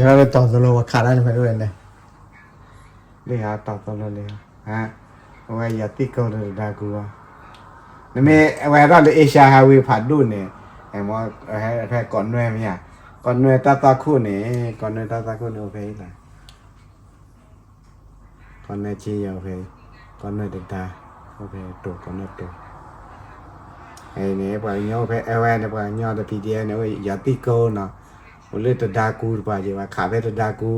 လၢတီၤသိလိ ပှၤခးတၢ်န့ၣ်ဖဲလဲၣ်န့ၣ်, လၢတီၤသိလိလံ, အဝဲယၤသံၣ်ကိလၢတဒါကူအီၤ, နမ့ၢ်အဝဲဟဲထီၣ်လၢ Asia Highway ဖးဒိၣ်န့ၣ်, ဖဲကိးနွဲၣ်မ့ၢ်ဧါ, ကိးနွဲၣ်တၢ်သွၣ်ခိၣ်န့ၣ်, ကိးနွဲၣ်တၢ်သွၣ်ခိၣ်န့ၣ်အိၣ်ဖဲအံၤလီၤ. ကိးနွဲၣ်က့ယီၤဖဲ, ကိးနွဲၣ်တဒါ, အိၣ်ဖဲတိၤ ကိးနွဲၣ်တိၤ, န့ၣ် ပှၤကညီအိၣ်ဖဲအဝဲန့ၣ် ပှၤကညီဒီး P D F န့ၣ် အိၣ်ယၤသံၣ်ကိနီၤ, အိၣ်လၢတဒါကူတပၤက့ၤ ပှၤခးဖဲတဒါကူ,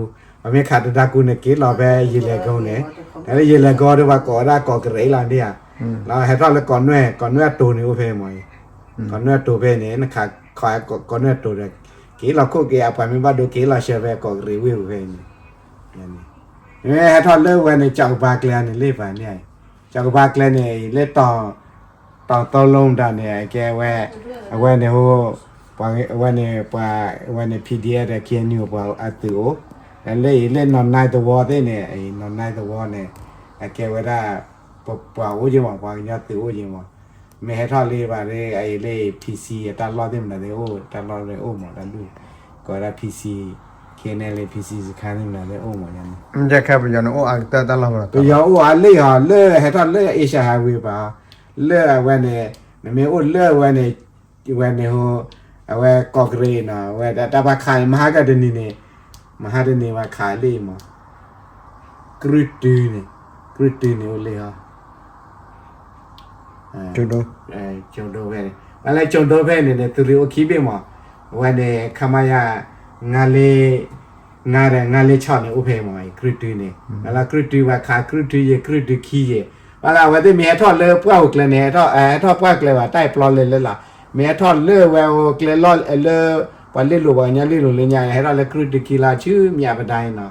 ပှၤမ့ၢ်ခးတဒါကူန့ၣ် က့ၤလီၤဖဲယံာ်လဲၢ်ကိန့ၣ်, လၢယံာ်လဲၢ်ကိဒီး ပှၤကိးဝဲဒၣ်ကိးကရံးလီၤဒ်ဧါ, လီၤဟဲထီၣ်လၢကိးနွဲၣ်, ကိးနွဲၣ်အတိၤန့ၣ်အိၣ်ဖဲမ့ၢ်အံၤ, ကိးနွဲၣ်အတိၤဖဲန့ၣ် နခးခးကိးနွဲၣ်အတိၤဒီး က့ၤလီၤခိၣ်က့ၤ အပှၤမ့ၢ်ဘၣ်ဒိက့ၤလီၤဆှၢဖဲကိးကရံးဝ့ၢ်ပူၤဖဲအံၤန့ၣ် မ့ၢ်ဟဲထီၣ်လၢဝဲန့ၣ် ကၠီကဘါကျဲန့ၣ်လံပၤန့ၣ်, ကၠီကဘါကျဲန့ၣ် လၢတီၤ တီၤသိလိမတၤန့ၣ် အကဲဝဲ, အဝဲန့ၣ်ဟိ, အဝဲန့ၣ်ပှၤ, အဝဲန့ၣ် P D F ဒီး K N U ပှၤအသုးအိၣ်, လၢအံၤလၢနီၢ်နါသဝီသ့ၣ်န့ၣ်, နီၢ်နါသဝီန့ၣ် အကဲဝဲဒၣ် ပှၤအိၣ်က့မး, ပှၤကညီသုးအိၣ်က့မး, မ့ၢ်ဟဲထီၣ်လံဘၣ်ဒီး အအံၤလၢ P C အတၢ်လီၢ်သ့ၣ်မနုၤသ့ၣ်အိၣ်, တၢ်လီၢ်သ့ၣ်အိၣ်မး တၢ်ဒူၣ်, ကိးဝဲဒၣ် P C, K N L A P C စခါသ့ၣ်မနုၤသ့ၣ်အိၣ်မးန့ၣ်, ပယီၤန့ၣ်အိၣ်အါကတၢၢ်တၢ်လီၢ်, ပယီၤအိၣ်အါလံဧါ, လၢဟဲထီၣ်လၢ Asia Highway ပၤ, လၢအဝဲန့ၣ်, နမ့ၢ်အိၣ်လၢအဝဲန့ၣ်, ဝဲန့ၣ်ဟိ, အဝဲကိးကရံးနီၤ, အဝဲတၢ်ပှၤခးန့ၣ် မဟါကတနံၤန့ၣ်, မဟါတနံၤပှၤခးလံမး, ကြုၢ်တုန့ၣ်, ကြုၢ်တုန့ၣ်အိၣ်လံဟီ ကၠိဒိဖဲန့ၣ်, ဘၣ်လၢကၠိဒိဖဲန့ၣ်န့ၣ် သုးရ့ၣ်အိၣ်ခံဘ့ၣ်မး, အဝဲန့ၣ် ခမရ ငါးလေးငါးဒီး ငါးလေးခြောက်န့ၣ် အိၣ်ဖဲမး, ကြုၢ်တုန့ၣ်, ဘၣ်လၢကြုၢ်တုပှၤခး ကြုၢ်တုယဲၢ် ကြုၢ်တုခံယဲၢ်, ဘၣ်လၢအဝဲသ့ၣ်မ့ၢ်ဟဲထီၣ်လၢပှၢ်ပူၤကျဲန့ၣ်, ဟဲထီၣ်ပှၢ်ကျဲဘၣ် တၢ်အပျီလဲၤလၢလီၤ, မ့ၢ်ဟဲထီၣ်လၢဝဲအိၣ်ကျဲလီၢ်လၢ ပှၤလ့လိာ် ပှၤကညီလ့လိာ်လၢညါန့ၣ် ဟဲထီၣ်လၢကြုၢ်တုခံလီၤ ဆူမၠးပဒါအံၤနီၤ,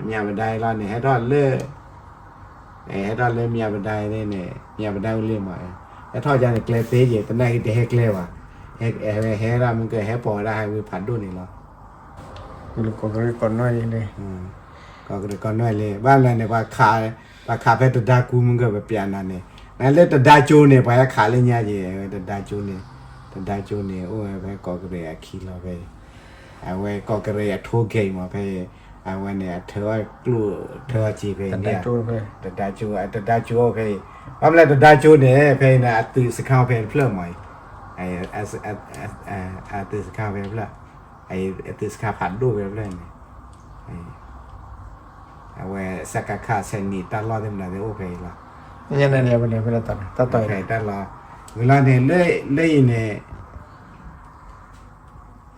မၠးပဒါအံၤလီၤန့ၣ် ဟဲထီၣ်လၢ ဟဲထီၣ်လၢမၠးပဒါန့ၣ်, မၠးပဒါအိၣ်လံမး, ဟဲထီၣ်ယါန့ၣ် ကျဲသ့ယဲၢ် သနာ်က့တဟဲကျဲဘၣ်, ဟဲဒၣ်မ့ၢ်ကဟဲပိာ်ဝဲဒၣ် highway ဖးဒိၣ်န့ၣ်လီၤ, ကိးကရံးကိးနွဲၣ်လံ, ကိးကရံးကိးနွဲၣ်လံ, ဘၣ်မနုၤန့ၣ် ပှၤခးဖဲတဒါကူမ့ၢ်ကပပျးနၤန့ၣ်, နလၢတဒါကၠိန့ၣ် ပှၤဟဲခးလၢညါယဲၢ်, တဒါကၠိန့ၣ်, တဒါကၠိန့ၣ် အိၣ်ဝဲဖဲကိးကရံးအခံလီၤဖဲ အဝဲကိးကရံးအ toll gate မးဖဲအံၤ, အဝဲန့ၣ် အထၢအီၣ်ကျိၣ် ထၢအီၣ်စ့ဖဲအံၤန့ၣ်, တဒါကၠိ, တဒါကၠိအိၣ်ဖဲအံၤ, ဘၣ်မနုၤလဲၣ် တဒါကၠိန့ၣ် ဖဲအံၤန့ၣ် အသုးစခါအိၣ်ဖဲတဖျၢၣ်မးအံၤ, အသုးစခါအိၣ်ဖဲတဖျၢၣ်, အသုးစခါဖးဒိၣ်ဖဲတဖျၢၣ်န့ၣ်, အဝဲ စကခ ဆယ်နှစ်တၢ်လီၢ်သ့ၣ်မနုၤသ့ၣ်အိၣ်ဖဲအံၤလီၤ, တၢ်လီၢ်, ဝံၤလီၤန့ၣ် လၢအံၤန့ၣ်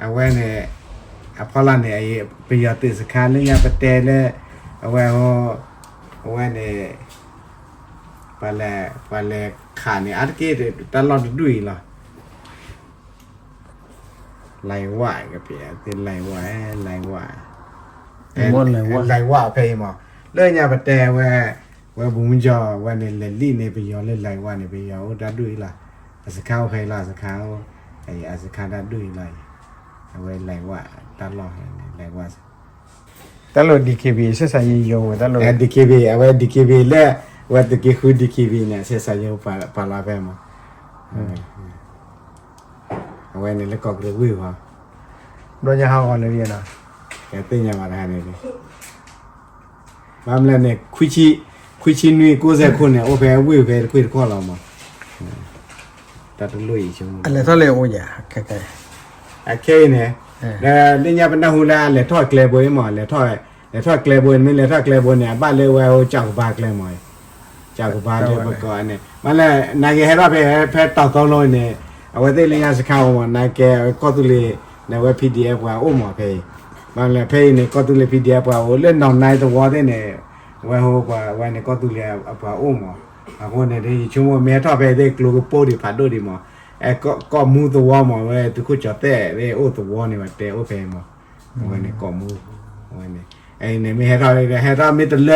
အဝဲန့ၣ် အဖီလာ်န့ၣ် ပယီၤသုးစခါလၢညါပတဲလၢ အဝဲ အဝဲန့ၣ် ပှၤလဲၤခးန့ၣ် အါတက့ၢ်တၢ်လီၢ်တဒူၣ်အံၤလီၤ, လဲၤဝဲ, လဲၤဝဲ, လဲၤဝဲ, လဲၤဝဲဖဲအံၤမး, လၢညါပတဲဝဲ ဝဲဘူမူကၠီဝဲန့ၣ် လဲၤလံၣ်န့ၣ် ပယီၤလၢလဲၤဝဲန့ၣ် ပယီၤအိၣ်တၢ်ဒူၣ်အံၤလီၤ, အစခါအိၣ်ဖဲအံၤလီၤ, အစခါ, အစခါတၢ်ဒူၣ်အံၤလီၤ, အဝဲလဲၤဝဲတၢ်လီၢ်န့ၣ် လဲၤဝဲ တၢ်လီၢ် DKB ဆက်ဆံရေးရုံးဝဲတၢ်လီၢ် DKB အဝဲ DKB လၢ အဝဲသုးက့ဃု DKB န့ၣ် ဆက်ဆံရေးရုံးပာ်လီၤဖဲမး, အဝဲန့ၣ်လၢကီၢ်ကရ့ၣ်ဝ့ၢ်ပူၤ, ဘျီညါဟးဂီၤလၢယဲနီၤ, သ့ၣ်ညါဘၣ်တဟါန့ၣ်, ဘၣ်မနုၤလဲၣ်န့ၣ် ခွံဆံနွံ ကိးစဲၢ်ခိၣ်န့ၣ် အိၣ်ဖဲဝ့ၢ်ဖဲတခွ့ၣ်တခီၣ်လီၤမး, တၢ်တလိၣ်အံၤဆိကမိၣ် အလဲၤထီၣ်လၢအအိၣ်ယၤ ခဲခဲအံၤန့ၣ်, ဒီးလၢညါပနၢ်ဟူလၢအလဲၤထီၣ်ကျဲဘိအံၤမး လဲၤထီၣ်ကျဲဘိန့ၣ် မ့ၢ်လဲၤထီၣ်ကျဲဘိန့ၣ် အဘၣ်လၢဝဲအိၣ်ကၠီၣ်ကဘါကျဲမး, ကၠီၣ်ကဘါကျဲပကီးန့ၣ် မ့ၢ်လၢ နာ်က့ဟဲထီၣ်ဖဲ ဖဲတီၤသိလိန့ၣ် အဝဲသ့ၣ်လၢညါစခါအိၣ်မး နာ်က့ကီၢ်သူလ့ၤ န့ၣ် အဝဲ PDF ပှၤအိၣ်မးဖဲအံၤ, ဘၣ်မနုၤလဲၣ် ဖဲအံၤန့ၣ် ကီၢ်သူလ့ၤ PDF ပှၤအိၣ် လၢနီၢ်နါသဝီသ့ၣ်န့ၣ် အဝဲဟိပှၤ အဝဲန့ၣ် ကီၢ်သူလ့ၤအပှၤအိၣ်မး, အဃိန့ၣ် ယဆိကမိၣ်မ့ၢ်ဟဲထီၣ်ဖဲသ့ၣ်ကျိကပိၢ်ဒံးဖးဒိၣ်ဒံးမး, ကီၢ်မူသဝီမး အဝဲသုးခိၣ်ကၠီၤသဲၣ်သ့ၣ်အိၣ်သဝီန့ၣ် ပှၤတဲအိၣ်ဖဲအံၤမး, အဝဲန့ၣ်ကီၢ်မူ, အဝဲန့ၣ် အံၤန့ၣ်မ့ၢ်ဟဲထီၣ် ဟဲထီၣ်မ့ၢ်တလၢ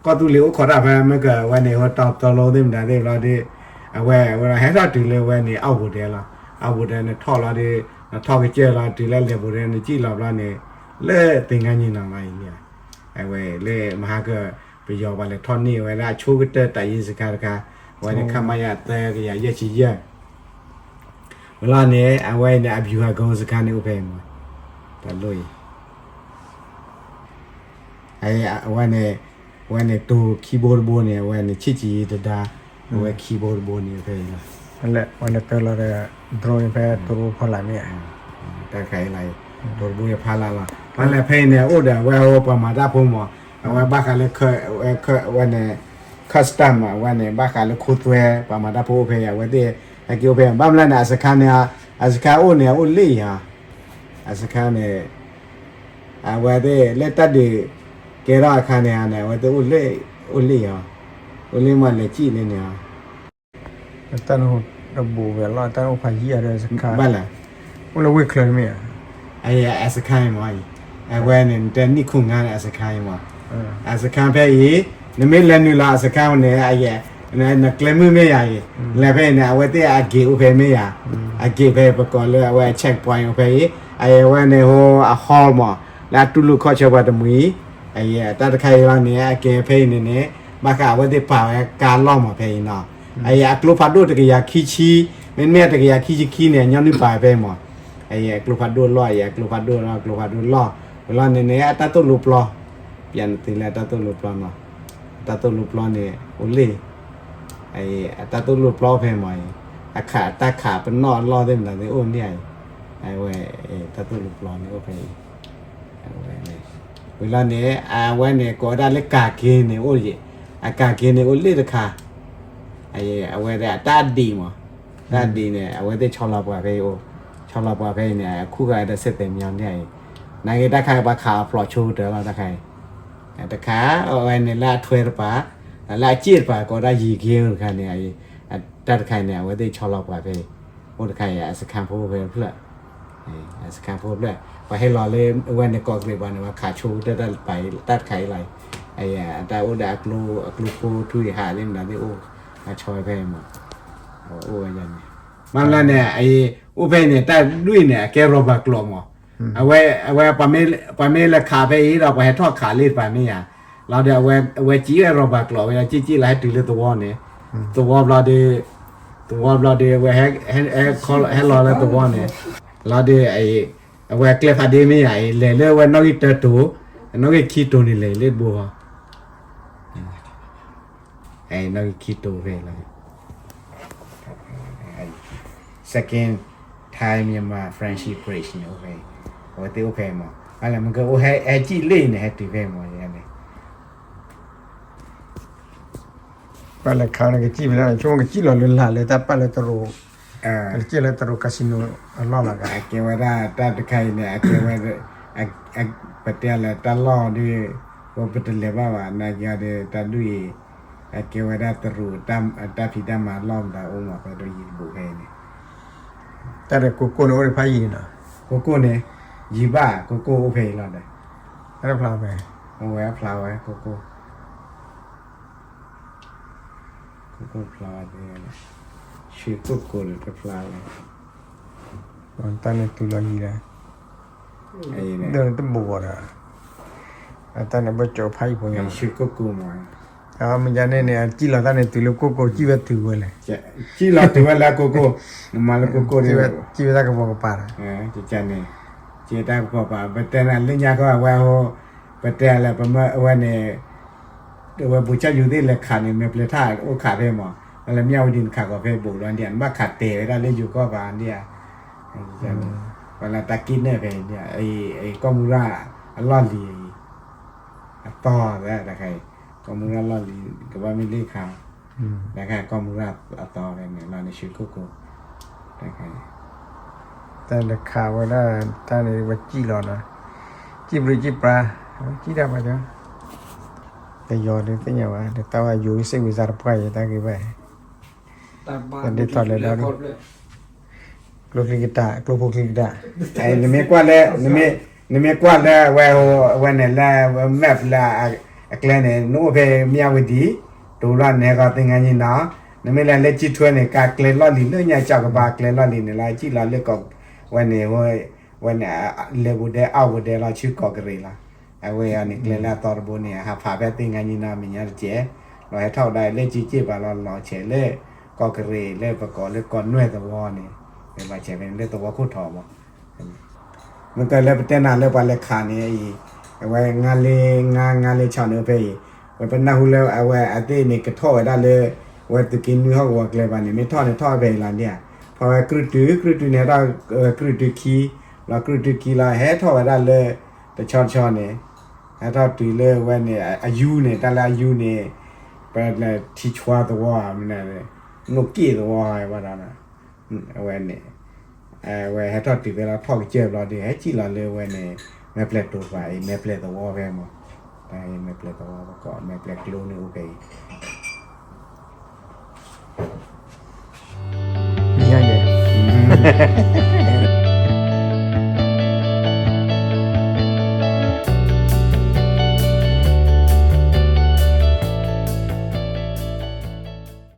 ကီၢ်သူလ့ၤအိၣ်ခိးတၢ်ဖဲ မ့ၢ်ကဝဲန့ၣ် ဟိတီၤသိလိသ့ၣ်မတၤသ့ၣ်ဘျီဒီး အဝဲ အဝဲဟဲထီၣ်တုၤလၢဝဲန့ၣ် အီၣ်ဘိးဒဲးလီၤ, အီၣ်ဘိးဒဲးနထီၣ်လီၤဒီး နထီၣ်ကစၢၢ်လီၤ တုၤလၢလဲၤဘိးဒဲးနစံၣ်လီၤဘျီန့ၣ် လၢသင်္ဃန်းညီနောင်လီၤအံၤန့ၣ်, အဝဲလၢမဟါက ပယီၤပှၤလဲၤထီၣ်န့ၢ်ဝဲဒၣ်အဆိကတၢၢ်တပ်ရင်းစခါတခါ, အဝဲန့ၣ် ခမရ သၢကယၤယဲၢ်ဆံယဲၢ် ဝံၤလီၤန့ၣ် အဝဲန့ၣ် ဗျူဟာကုန်း စခါန့ၣ်အိၣ်ဖဲအံၤမး, တၢ်လီၢ်အံၤ, အဝဲန့ၣ်, အဝဲန့ၣ်တိၤခံဘိတဘိန့ၣ် အဝဲန့ၣ် ဆံၣ်ကံတဒါ, အဝဲခံဘိတဘိန့ၣ်ဖဲအံၤလီၤ. ဝဲလၢတၢ်လီၤဒီး drone ဖဲတိၤတဘိဖီလာ်မ့ၢ်ဧါ, တၢ်ခါအံၤလီၤ, တိၤတဘိဖီလာ်လီၤ. ဘၣ်လဲၣ်ဖဲအံၤန့ၣ် အိၣ်ဒီးအဝဲအပှၤမၤတၢ်ဖိမး, အဝဲဘၣ်ဃးလၢ ဝဲန့ၣ် custom အဝဲန့ၣ် ဘၣ်ဃးလၢခိသွဲ ပှၤမၤတၢ်ဖိအိၣ်ဖဲအံၤ အဝဲသ့ၣ် ဟဲက့ၤအိၣ်ဖဲအံၤ ဘၣ်မနုၤန့ၣ် အစခါန့ၣ်, အစခါအိၣ်န့ၣ် အိၣ်လ့ၣ်အံၤဧါ, အစခါန့ၣ် အဝဲသ့ၣ်လၢတၢ်ဒုးကဲထီၣ်အခါန့ၣ်ဧါန့ၣ် အဝဲသ့ၣ်အိၣ်လ့ၣ်, အိၣ်လ့ၣ်အံၤဧါ, အိၣ်လ့ၣ်မးလဲၤစံၣ်လၢန့ၣ်ဧါ, တၢ်နတဘူးဝဲလီၤ တၢ်အိၣ်ဖးယံာ်အါဒီးစခါ, ဘၣ်လဲၣ်, အိၣ်လၢဝ့ၢ်ချၢမ့ၢ်ဧါ, အစခါအံၤမး, အဝဲန့ၣ် နတဲနံၣ်ခိၣ်ငါန့ၣ် အစခါအံၤမး, အစခါဖဲအံၤ, နမ့ၢ်လဲၤနုာ်လီၤအစခါန့ၣ် နကျဲမုၢ်မ့ၢ်ယၤအံၤ, လဲၤဖဲအံၤန့ၣ် အဝဲသ့ၣ်အ gate အိၣ်ဖဲမ့ၢ်ယၤ, အ gate ဖဲပကိးလၢအဝဲအ checkpoint အိၣ်ဖဲအံၤ, အဝဲန့ၣ်ဟိ အ hall မး, လၢအတူၢ်လိာ်ခီၣ်ဆၢပှၤတမှံၤ, အတၢ်တခါအံၤလီၤန့ၣ် အကဲဖဲအံၤန့ၣ်န့ၣ်, ဘၣ်ဃးအဝဲသ့ၣ်ပာ်ဝဲကါလီၢ်မးဖဲအံၤနီၤ, အအကျိဖးဒိၣ်တကယၤခံဆံ, မ့မ့ၢ်တကယၤခံဆံခံန့ၣ် ညီနုၢ်ပာ်ဝဲဖဲအံၤမး, အအကျိဖးဒိၣ်လီၢ် အအကျိဖးဒိၣ်လီၢ် အကျိဖးဒိၣ်လီၢ်, ဝဲလီၤန့ၣ်န့ၣ် အတၢ်သိၣ်လိပျီ, ပျဲနသ့လၢအတၢ်သိၣ်လိပျီနီၤ, အတၢ်သိၣ်လိပျီန့ၣ် အိၣ်လ့ၣ် အတၢ်သိၣ်လိပျီအိၣ်ဖဲမးအံၤ, အခးတၢ်ခးပနီၣ်အလီၢ်သ့ၣ်မတၤသ့ၣ်အိၣ်န့ၣ်အံၤ, အဝဲတၢ်သိၣ်လိပျီန့ၣ်အိၣ်ဖဲအံၤ, ဝံၤလီၤန့ၣ် အဝဲန့ၣ်ကိးဝဲဒၣ်လၢကၤက့န့ၣ်အိၣ်ယံၤ, အကၤက့န့ၣ်အိၣ်လ့ၣ်တခါ, အဝဲဒၣ်တၢ်ဒံးမး, တၢ်ဒံးန့ၣ် အဝဲသ့ၣ်ဆီလီၤပှၤဖဲအံၤအိၣ်, ဆီလီၤပှၤဖဲအံၤန့ၣ် အခူၣ်ဃာ်ဒီးစဲးသဲးမညီန့ၣ်အံၤ, နာ်က့တၢ်ခါအံၤပှၤခးအဖျိးဆိကတၢၢ်လီၤတၢ်ခါအံၤ တခါ အဝဲန့ၣ်လၢအထွဲတပၤ, လၢအစ့ၣ်တပၤ ကိးဒၣ်ယံၤက့တခါန့ၣ်, တၢ်တခါအံၤန့ၣ် အဝဲသ့ၣ်ဆီလီၤပှၤဖဲအံၤ, အိၣ်တခါအံၤ အစခန်းဖိဖဲတဖျၢၣ်, အစခန်းဖိတဖျၢၣ်, ပှၤဟဲလီၤလၢအဝဲန့ၣ် ကိးကရ့ၣ်ပှၤန့ၣ် ပှၤခးဆိကတၢၢ်တၢ်တပၤအံၤ တၢ်တခါအံၤလီၤ, အတၢ်အိၣ်ဒီးအကျိဖိထူယဟးသ့ၣ်မတၤသ့ၣ်အိၣ်, အဆီဝဲဖဲအံၤမး, အိၣ်ဝဲန့ၣ်, မ့ၢ်လၢန့ၣ် အအံၤ အိၣ်ဖဲအံၤန့ၣ် တၢ်ဒွံၣ်န့ၣ် အကဲ rubber ကျိးမး, အဝဲ အဝဲ ပှၤမ့ၢ်လဲၤခးဖဲအံၤဒီး ပှၤဟဲထီၣ်ခးလ့ၣ်တပၤမ့ၢ်ယၤ, လီၤဒီး အဝဲစံၣ်ဝဲ rubber ကျိးဝဲဒီး စံၣ်စံၣ်လီၤ ဟဲတုၤလၢသဝီန့ၣ်, သဝီဘျီဒီး, သဝီဘျီဒီး အဝဲ ဟဲလီၤလၢသဝီန့ၣ်, လီၤဒီး အဝဲကျဲဖးဒ့မ့ၢ်ယၤအံၤ လဲၤလၢအဝဲနီၣ်ဂံၢ်တၢတိၤ, နီၣ်ဂံၢ်ခံတိၤန့ၣ် လဲၤလၢတဘိဃီ နီၣ်ဂံၢ်ခံတိၤဖဲအံၤလီၤ, Second Thai Myanmar Friendship Bridge န့ၣ်အိၣ်ဖဲ, အဝဲသ့ၣ်အိၣ်ဖဲမး, ဘၣ်လဲၣ် မ့ၢ်ကအိၣ်ဟဲစံၣ်လ့ၣ်န့ၣ် ဟဲတုၤဖဲမးန့ၣ်, ဘၣ်လဲၣ်ခါန့ၣ် ကစံၣ်ဖဲလဲၣ် ဆိကမိၣ်ကစံၣ်လီၤလၢလာ်လၢတၢ်ပာ်လၢတရူး, ကစံၣ်လၢတရူး casino အလီၢ်လီၤဂၤ, အကဲဝဲဒၣ်တၢ်တခါအံၤန့ၣ် အကဲဝဲ ပတဲလၢတၢ်လီၢ်ဒီး ပတလဲၤဘၣ်ဘၣ် နာ်က့ဒီး တၢ်ဒ်အံၤ အကဲဝဲဒၣ်တရူး တၢ်ဖံးတၢ်မၤလီၢ်မတၤအိၣ်မး ဖဲဒိယံၤတဘူးဖဲအံၤန့ၣ်, တၢ်ဒီးကိကိၢ်န့ၣ်အိၣ်ဖးယံၤန့ၣ်နီၤ, ကိကိၢ်န့ၣ် ယံၤဘၣ် ကိကိၢ်အိၣ်ဖဲအံၤလီၤဒီး, အဝဲအဖျါဝဲ ကိကိၢ် ကိကိၢ်ဖျါဝဲ, ဆှံကိကိၢ်ဒီးတဖျါဝဲ, တၢ်န့ၣ်တုၤလီၤယံၤဒီး, ဒ်န့ၣ်တဘူးဘၣ်ဒီး, အတၢ်န့ၣ်ဘၣ်ကၠီဖးယံၤဖိညါ, ဆှံကိကိၢ်မး, မ့ၢ်ယါန့ၣ်န့ၣ် အစံၣ်လီၤတၢ်န့ၣ်တုၤလၢကိကိၢ် စံၣ်ဝဲတုၤဝဲလဲၣ်, စံၣ်လီၤတုၤဝဲလၢကိကိၢ်, နမၤလၢကိကိၢ်ဒီး, စံၣ်ဝဲတၢ်ကပိာ်ကပၤဒီး, ကန့ၣ်, စံၣ်တၢ်ကပိာ်ကပၤ ပတဲနၤလၢညါခီအဝဲဟိ, ပတဲလၢပမ့ၢ်အဝဲန့ၣ် ဝဲပူၤဆၣ်ယူၤသ့ၣ်လဲၤခးန့ၣ် မဲာ်ပျဲၤထၣ်အိၣ်ခးဖဲမး, ဝဲလၢမၠၣ်ဝတံၤနခးကီးဖဲဘူးလီၤဒ်, နဘၣ်ခးတဲာ်ဝဲဒၣ်လၢယိၤကီၢ်ဘၣ်ဒ်, ဝဲလၢတၢ်ကံၣ်နဲၣ်ဖဲအံၤ, ကီၢ်မူရၤအလီၢ်လံၤအံၤ, အသီဝဲတခါအံၤ, ကီၢ်မူရၤလီၢ်လံၤ ကဘၣ်မ့ၢ်လ့ၣ်ခး, တခါကီၢ်မူရၤအသီဖဲန့ၣ်လီၤန့ၣ် ဆှံကိကိၢ်, တခါ တၢ်တခးဝဲဒၣ် တၢ်န့ၣ်ဝဲစံၣ်လီၤနီၤ, စံၣ်ဘျုးစံၣ်ပြါ, စံၣ်တၢ်ပှၤကၠီ, ကယီၤဒုးသ့ၣ်ညါဝဲ တၢ်ဝဲယိၤစ့ၣ်ဝံၤသးတပှၢ်ယဲ တၢ်ဂ့ၢ်ဘၣ်, ဒ်ထီၣ်လဲၤဒီး ကျိချံကတၢၢ် ကျိဖိချံကတၢၢ်, နမ့ၢ်ကွၢ်လၢ, နမ့ၢ်ကွၢ်လၢဝဲ, အဝဲန့ၣ်လၢ map လၢအကျဲန့ၣ် နအိၣ်ဖဲမၠၣ်ဝတံၤ, တိၤလီၤန့ၣ်ကီးသင်္ဃန်းညီနောင်, နမ့ၢ်လဲၤလၢစံၣ်ထွဲန့ၣ် ကကျဲလီၢ်လံၤလၢညါကၠီကပၤကျဲလီၢ်လံၤန့ၣ်လီၤ စံၣ်လီၤလၢကီး, ဝဲန့ၣ်, ဝဲန့ၣ်, လဲၤဘူးဒဲ အီၣ်ဘူးဒဲလီၤ ဆူကီးကရ့ၣ်လီၤ, အဝဲအံၤန့ၣ် ကျဲလၢအသီတဘိန့ၣ် အဟးဖးဖဲသင်္ဃန်းညီနောင် မဲာ်ညါတကဲး, လီၤဟဲထီၣ်ဝဲဒၣ်လၢစံၣ်က့ၣ်ပၤလီၤ လီၤဆဲးလၢ ကီးကရ့ၣ်လၢပကိးလၢကီးနွဲၣ်သဝီန့ၣ်, ဘၣ်ဆဲးဖဲန့ၣ်လၢသဝီခိၣ်ထီၣ်မး, မ့ၢ်ကလၢပတဲနၤလၢပှၤလဲၤခးန့ၣ်အံၤ, အဝဲ ငါးလေးငါး ငါးလေးခြောက် န့ၣ်အိၣ်ဖဲအံၤ, ဝဲပနၢ်ဟူလၢအဝဲအသ့ၣ်န့ၣ် ကထီၣ်ဝဲဒၣ်လၢ အဝဲသုးက့နွံဟီၣ်ကဝီၤကျဲဘၣ်န့ၣ် မ့ၢ်ထီၣ်န့ၣ်ထီၣ်ဖဲအံၤလီၤန့ၣ်ဧါ, ထီၣ်ဝဲကြုၢ်တု ကြုၢ်တုန့ၣ် ဟဲထီၣ်ဝဲကြုၢ်တုခံ, လီၤကြုၢ်တုခံလီၤ ဟဲထီၣ်ဝဲဒၣ်လၢ တဆီတဆီန့ၣ်, ဟဲထီၣ်တုၤလၢဝဲန့ၣ် အယူန့ၣ် တၢ်လၢအယူန့ၣ် ပထံဆှါသဝီ မ့ၢ်န့ၣ် နိၣ်က့ၣ်သဝီဘၣ်ဒီး အဝဲန့ၣ် အဝဲဟဲထီၣ်တုၤဖဲလီၤထီၣ်ကစၢၢ်ဘျီဒီး ဟဲစံၣ်လီၤလၢဝဲန့ၣ် မဲာ်ပျဲၢ်တိၤတဖၣ်အံၤ မဲာ်ပျဲၢ်သဝီဖဲမး, တၢ်အံၤမဲာ်ပျဲၢ်သဝီပကိး မဲာ်ပျဲၢ်ကျိန့ၣ်အိၣ်ဖဲအံၤ ညါယဲ, ညါယဲ,